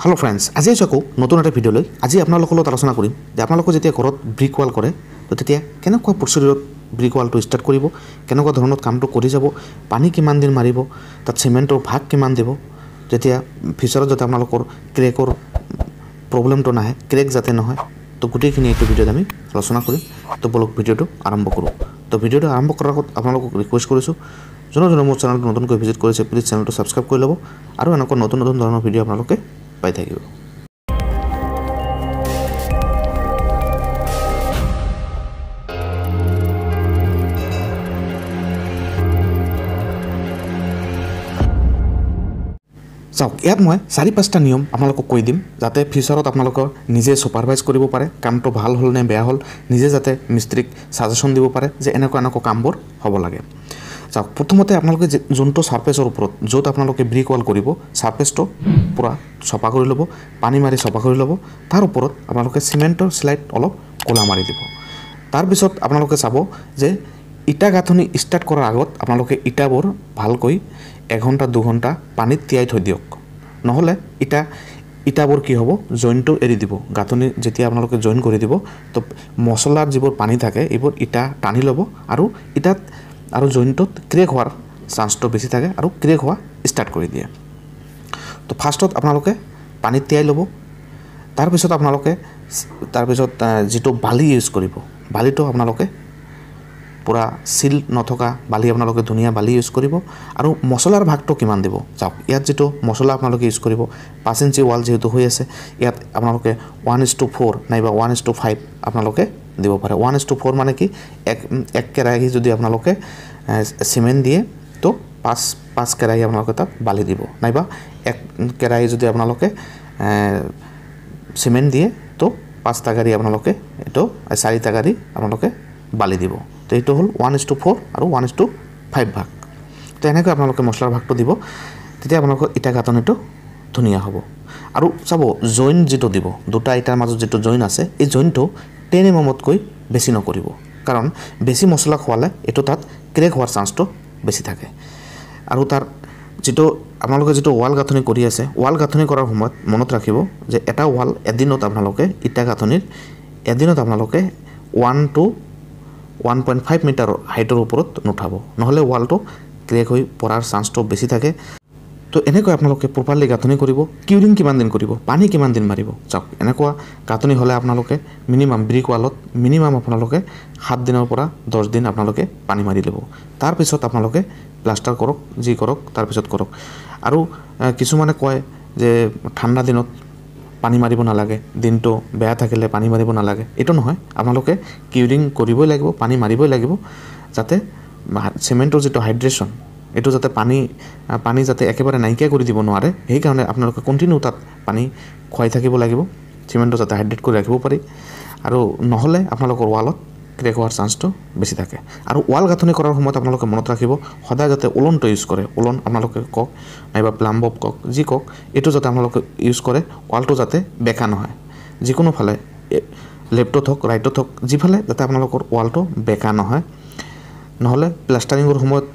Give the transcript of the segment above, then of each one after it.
Hello' friends, আজি আহিছোঁ আকৌ নতুন এটা ভিডিঅ' লৈ। আজি আপোনালোকৰ লগত আলোচনা কৰিম যে আপোনালোকে যেতিয়া ঘৰত ব্ৰিক ৱাল কৰে তো তেতিয়া কেনেকুৱা প্ৰচিডিউৰত ব্ৰিক ৱালটো ষ্টাৰ্ট কৰিব, কেনেকুৱা ধৰণত কামটো কৰি যাব, পানী কিমান দিন মাৰিব, তাত চিমেণ্টৰ ভাগ কিমান দিব, যেতিয়া ফিউচাৰত যাতে আপোনালোকৰ ক্ৰেকৰ প্ৰব্লেমটো নাহে, ক্ৰেক যাতে নহয়। তো গোটেইখিনি এইটো ভিডিঅ'ত আমি আলোচনা কৰিম। তো বলক ভিডিঅ'টো আৰম্ভ কৰোঁ। তো ভিডিঅ'টো আৰম্ভ কৰাৰ আগত আপোনালোকক ৰিকুৱেষ্ট কৰিছোঁ, যোনে যোনে মোৰ চেনেলটো নতুনকৈ ভিজিট কৰিছে প্লিজ চেনেলটো ছাবস্ক্ৰাইব কৰি ল'ব আৰু এনেকুৱা নতুন নতুন ধৰণৰ ভিডিঅ' আপোনালোকে পাই থাকিব। চাওক, ইয়াত মই 4-5টা নিয়ম আপোনালোকক কৈ দিম যাতে ফিউচাৰত আপোনালোকৰ নিজে ছুপাৰভাইজ কৰিব পাৰে কামটো ভাল হ'ল নে বেয়া হ'ল, নিজে যাতে মিস্ত্ৰীক ছাজেশ্যন দিব পাৰে যে এনেকুৱা এনেকুৱা কামবোৰ হ'ব লাগে। চাওক, প্ৰথমতে আপোনালোকে যোনটো ছাৰফেচৰ ওপৰত য'ত আপোনালোকে ব্ৰিক ৱাল কৰিব ছাৰফেচটো পূৰা চফা কৰি ল'ব, পানী মাৰি চফা কৰি ল'ব। তাৰ ওপৰত আপোনালোকে চিমেণ্টৰ শ্লাইড অলপ ক'লা মাৰি দিব। তাৰপিছত আপোনালোকে চাব যে ইটা গাঁথনি ষ্টাৰ্ট কৰাৰ আগত আপোনালোকে ইটাবোৰ ভালকৈ 1 ঘণ্টা 2 ঘণ্টা পানীত তিয়াই থৈ দিয়ক, নহ'লে ইটাবোৰ কি হ'ব, জইনটো এৰি দিব। গাঁথনি যেতিয়া আপোনালোকে জইন কৰি দিব তো মছলাৰ যিবোৰ পানী থাকে এইবোৰ ইটা টানি ল'ব আৰু ইটাত আৰু জইনটোত ক্ৰেক হোৱাৰ চান্সটো বেছি থাকে আৰু ক্ৰেক হোৱা ষ্টাৰ্ট কৰি দিয়ে। তো ফাৰ্ষ্টত আপোনালোকে পানীত তিয়াই ল'ব। তাৰপিছত আপোনালোকে যিটো বালি ইউজ কৰিব, বালিটো আপোনালোকে পূৰা চিল নথকা বালি আপোনালোকে ধুনীয়া বালি ইউজ কৰিব। আৰু মছলাৰ ভাগটো কিমান দিব, চাওক ইয়াত যিটো মছলা আপোনালোকে ইউজ কৰিব 5 ইঞ্চি ৱাল যিহেতু হৈ আছে ইয়াত আপোনালোকে 1:4 নাইবা 1:5 আপোনালোকে দিব পাৰে। 1:4 মানে কি, এক কেৰাহী যদি আপোনালোকে চিমেণ্ট দিয়ে তো 5 কেৰাহী আপোনালোকে তাত বালি দিব, নাইবা 1 কেৰাহী যদি আপোনালোকে চিমেণ্ট দিয়ে তো 5 গাড়ী আপোনালোকে এইটো 4 গাড়ী আপোনালোকে বালি দিব। তো এইটো হ'ল 1:4 আৰু 1:5 ভাগ। তো এনেকৈ আপোনালোকে মছলাৰ ভাগটো দিব, তেতিয়া আপোনালোকৰ ইটা গাঁথনিটো ধুনীয়া হ'ব। আৰু চাব জইন যিটো দিব, দুটা ইটাৰ মাজত যিটো জইন আছে এই জইনটো 10 mm বেছি নকৰিব, কাৰণ বেছি মছলা খোৱালে এইটো তাত ক্ৰেক হোৱাৰ চান্সটো বেছি থাকে। আৰু তাৰ যিটো আপোনালোকে যিটো ৱাল গাঁথনি কৰি আছে, ৱাল গাঁথনি কৰাৰ সময়ত মনত ৰাখিব যে এটা ৱাল এদিনত আপোনালোকে ইটা গাঁথনিৰ এদিনত আপোনালোকে 1 to 1.5 metre হাইটৰ ওপৰত নুঠাব, নহ'লে ৱালটো ক্ৰেক হৈ পৰাৰ চান্সটো বেছি থাকে। তো এনেকৈ আপোনালোকে প্ৰপাৰলি গাঁথনি কৰিব। কিউৰিং কিমান দিন কৰিব, পানী কিমান দিন মাৰিব, চাওক এনেকুৱা গাঁথনি হ'লে আপোনালোকে মিনিমাম ব্ৰিক ৱালত মিনিমাম আপোনালোকে 7 দিনৰ পৰা 10 দিন আপোনালোকে পানী মাৰি ল'ব। তাৰপিছত আপোনালোকে প্লাষ্টাৰ কৰক, যি কৰক তাৰপিছত কৰক। আৰু কিছুমানে কয় যে ঠাণ্ডা দিনত পানী মাৰিব নালাগে, দিনটো বেয়া থাকিলে পানী মাৰিব নালাগে। এইটো নহয়, আপোনালোকে কিউৰিং কৰিবই লাগিব, পানী মাৰিবই লাগিব, যাতে চিমেণ্টৰ যিটো হাইড্ৰেশ্যন এইটো যাতে পানী যাতে একেবাৰে নাইকিয়া কৰি দিব নোৱাৰে, সেইকাৰণে আপোনালোকে কণ্টিনিউ তাত পানী খুৱাই থাকিব লাগিব, চিমেণ্টটো যাতে হাইড্ৰেট কৰি ৰাখিব পাৰি। আৰু নহ'লে আপোনালোকৰ ৱালত ক্ৰেক হোৱাৰ চান্সটো বেছি থাকে। আৰু ৱাল গাঁথনি কৰাৰ সময়ত আপোনালোকে মনত ৰাখিব সদায় যাতে ওলনটো ইউজ কৰে, ওলন আপোনালোকে কওক নাইবা প্লাম্বব কওক, যি কওক এইটো যাতে আপোনালোকে ইউজ কৰে, ৱালটো যাতে বেকা নহয়, যিকোনো ফালে লেফ্টত হওক ৰাইটত হওক যিফালে যাতে আপোনালোকৰ ৱালটো বেকা নহয়, নহ'লে প্লাষ্টাৰিঙৰ সময়ত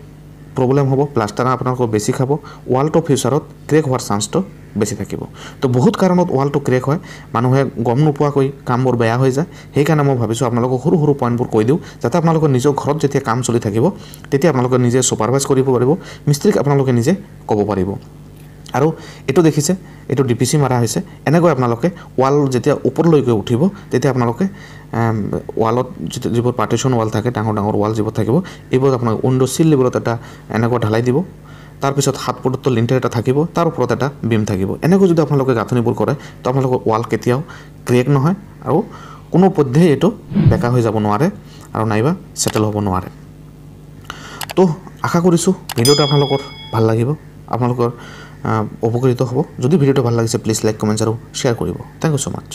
প্ৰব্লেম হ'ব, প্লাষ্টাৰ আপোনালোকৰ বেছি খাব, ৱালটো ফিউচাৰত ক্ৰেক হোৱাৰ চান্সটো বেছি থাকিব। তো বহুত কাৰণত ৱালটো ক্ৰেক হয়, মানুহে গম নোপোৱাকৈ কামবোৰ বেয়া হৈ যায়। সেইকাৰণে মই ভাবিছোঁ আপোনালোকক সৰু সৰু পইণ্টবোৰ কৈ দিওঁ, যাতে আপোনালোকৰ নিজৰ ঘৰত যেতিয়া কাম চলি থাকিব তেতিয়া আপোনালোকে নিজে ছুপাৰভাইজ কৰিব পাৰিব, মিস্ত্ৰীক আপোনালোকে নিজে ক'ব পাৰিব। আৰু এইটো দেখিছে, এইটো DPC মাৰা হৈছে। এনেকৈ আপোনালোকে ৱাল যেতিয়া ওপৰলৈকে উঠিব তেতিয়া আপোনালোকে ৱালত যিবোৰ পাৰ্টিশ্যন ৱাল থাকে, ডাঙৰ ডাঙৰ ৱাল যিবোৰ থাকিব এইবোৰ আপোনালোকে উইণ্ড' চিল লেভেলত এটা এনেকুৱা ঢালাই দিব। তাৰপিছত 7 ফুটত লিণ্টাৰ এটা থাকিব, তাৰ ওপৰত এটা বিম থাকিব। এনেকৈ যদি আপোনালোকে গাঁথনিবোৰ কৰে তো আপোনালোকৰ ৱাল কেতিয়াও ক্ৰেক নহয় আৰু কোনো পধ্যেই এইটো বেকা হৈ যাব নোৱাৰে আৰু নাইবা ছেটেল হ'ব নোৱাৰে। তো আশা কৰিছোঁ ভিডিঅ'টো আপোনালোকৰ ভাল লাগিব, আপোনালোকৰ উপকৃত হ'ব। যদি ভিডিঅ'টো ভাল লাগিছে প্লিজ লাইক, কমেণ্টছ আৰু শ্বেয়াৰ কৰিব। Thank you so much.